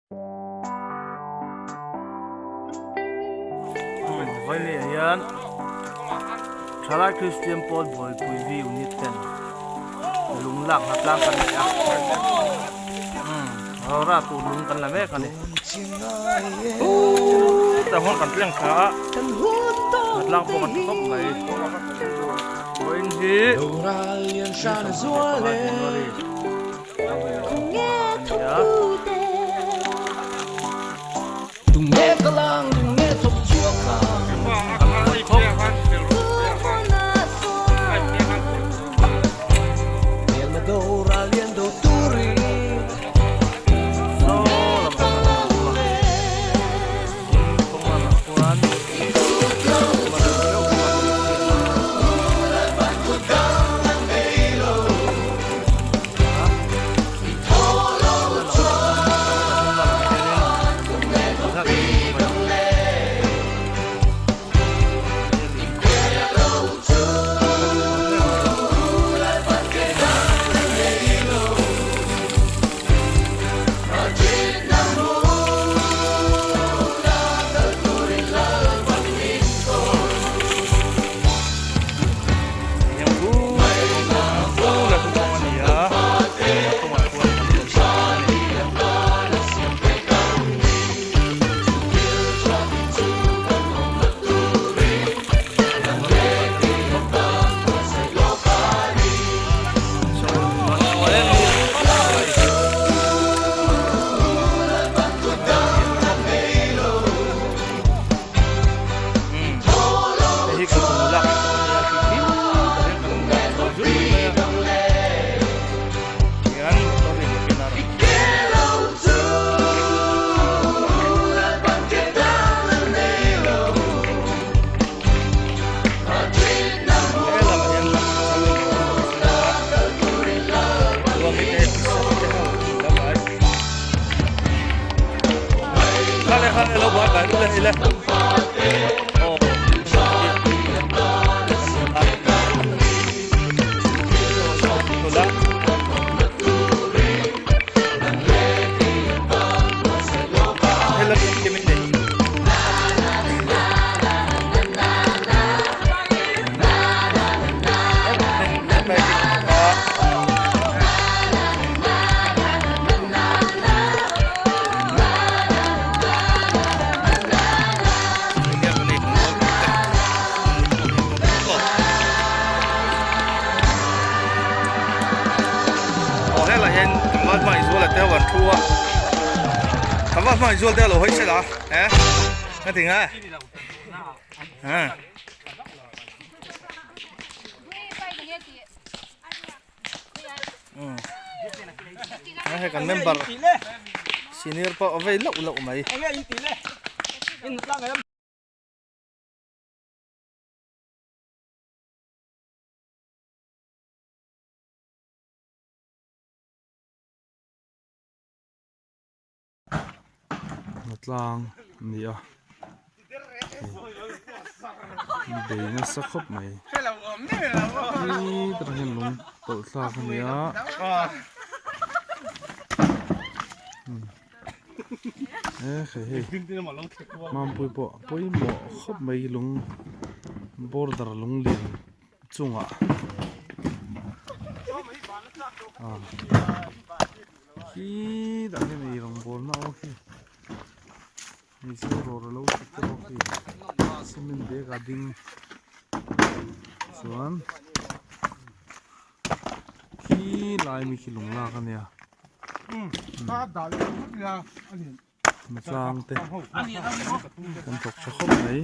Vawiin ah hian Thalai Kristian Pawl Buaipui V Unit ten lung lak hna tlang kan nei a rora tur lung kan la mek a ni tah huan kan tleng thla a hna tlang pawh kan tha khawp mai vawiin hi ni 25 January. Hei kan member senior pawh a vei loh loh mai. Tlang a ni a bei nasa khawp mai khi tah hian lung tawlh thlak a ni a e hei hei mampui pawh a pawimawh khawp mai lung border lung lian chungah ah. Khi dah hian ei rawngbawl na aw khi hei chu rawr alo thut te bawk khi cement bag a ding chuan khi lai mi khi lung lak ania tlang te kan thawk tha khawp mai.